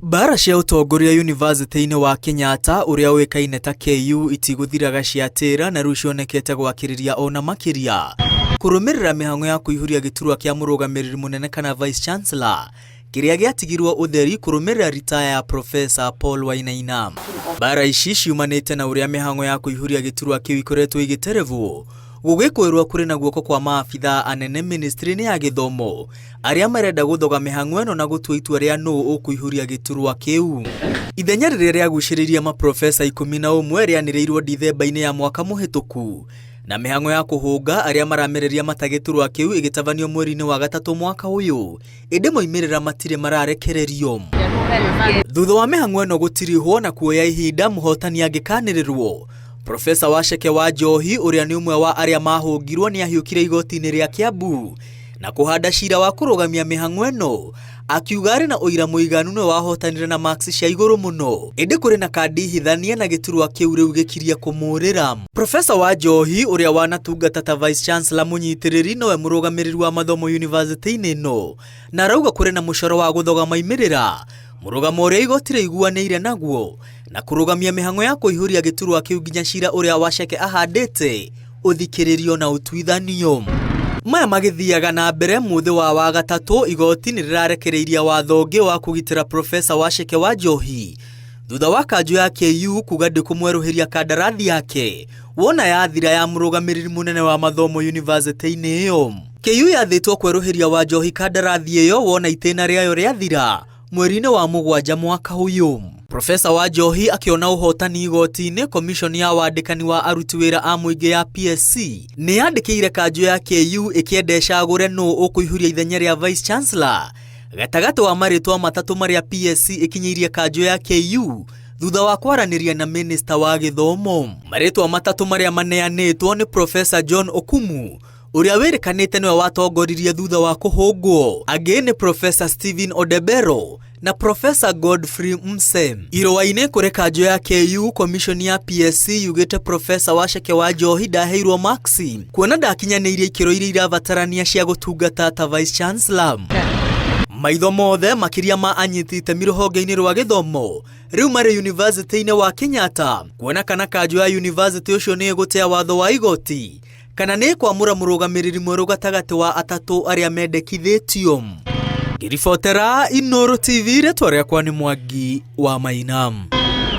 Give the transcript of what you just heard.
Mbara cia ũtongoria yunivasĩtĩ-inĩ wa Kenyatta ũrĩa ũĩkaine ta KU itigũthiraga ciatĩra na rĩu cionekete gwakĩrĩria ona makĩria kũrũmĩrĩra mĩhang'o ya kũihũria gĩturwa kĩa mũrũgamĩrĩri mũnene kana Vice Chancellor kĩrĩa gĩatigirwo ũtheri kũrũmĩrĩra ritaya ya Professor Paul Wainaina. Mbara ici ciumanĩte na ũrĩa mĩhang'o ya kũihũria gĩturwa kĩu ikoretwo ĩgĩterevwo gũgĩkwĩrwo kũrĩ na guoko kwa maabithaa anene ministry-inĩ ya gĩthomo arĩa marenda gũthoga mĩhang'o ĩno na gũtua itua rĩa nũũ ũkũihũria gĩturwa kĩu. Ithenya rĩrĩa rĩagucĩrĩirie maprofesa 11 rĩanĩrĩirwo Dithemba-inĩ ya mwaka mũhĩtũku na mĩhang'o ya kũhũnga arĩa maramereria mata gĩturwa kĩu ĩgĩtabanio mweri-inĩ wa gatatũ mwaka ũyũ ĩndĩ moimĩrĩra matirĩ mararekererio. Thutha wa mĩhang'o ĩno gũtirihwo na kuoya ihinda mũhotani angĩkanĩrĩrwo, Profesa Waceke wa Njohi ũrĩa nĩ ũmwe wa arĩa mahũngirwo nĩ ahiũkire igoti-inĩ rĩa Kiambu na kũhanda cira wa kũrũgamia mĩhang'o ĩno akiuga arĩ na ũira mũiganu nĩwe wahotanire na marks cia igũrũ mũno ĩndĩ kũrĩ na kandi hithanie na gĩturwa kĩu rĩu gĩkirie kũmũrĩra. Profesa Wanjohi ũrĩa wanatungata ta Vice Chancellor mũnyitĩrĩri nowe mũrũgamĩrĩri wa mathomo yunivasĩtĩ-inĩ ĩno na arauga kũrĩ na mũcoro wa gũthoga maimĩrĩra mũrũgamo ũrĩa igoti rĩiguanĩire naguo na kũrũgamia mĩhang'o ya kũihũria gĩturwa kĩu nginya cira ũrĩa Waceke ahandĩte ũthikĩrĩrio na ũtuithanio. Maya magĩthiaga na mbere mũthĩ wa Wagatatũ igoti nĩ rĩrarekereirie watho ũngĩ wa kũgitĩra Profesa Waceke wa Njohi thutha wa kanjũ ya KU kuga ndĩkũmwerũhĩria kandarathi yake wona yathira ya mũrũgamĩrĩri mũnene wa mathomo yunivasĩtĩ-inĩ ĩyo. KU yathĩtwo kwerũhĩria Wanjohi kandarathi ĩyo wona itĩna rĩayo rĩathira mweri-inĩ wa mũgwanja mwaka ũyũ. Profesa Wanjohi akĩona ũhotani igoti-inĩ, komishoni ya wandĩkani wa aruti wĩra a mũingĩ ya PSC nĩ yandĩkĩire kanjũ ya KU ĩkĩenda ĩcagũre nũũ ũkũihũria ithenya rĩa Vice Chancellor gatagatĩ wa marĩtwa matatũ marĩa PSC ĩkinyĩirie kanjũ ya KU thutha wa kwaranĩria na minista wa gĩthomo. Marĩtwa matatũ marĩa maneanĩtwo nĩ Profesa John Okumu ũrĩa wĩrĩkanĩte nĩwe watongoririe thutha wa kũhũngwo. Angĩ nĩ Profesa Stephen Odebero na Profesa Godfrey Mse. Irũa-inĩ kũrĩ kanjũ ya KU, komishoni ya PSC yugĩte Profesa Waceke wa Njohi ndaheirwo maksi kuona ndakinyanĩirie ikĩro iria irabatarania cia gũtungata ta Vice Chancellor. Maitho mothe makĩria ma anyiti itemi rũhonge-inĩ rwa gĩthomo rĩu marĩ yunivasĩtĩ-inĩ wa Kenyatta kuona kana kanjũ ya yunivasĩtĩ ũcio nĩ ĩgũtea watho wa igoti kana nĩ ĩkwamũra mũrũgamĩrĩri mwerũ gatagatĩ wa atatũ arĩa mendekithĩtio. Ngĩribotera Inooro TV rĩtwa rĩakwa nĩ Mwangi wa Maina.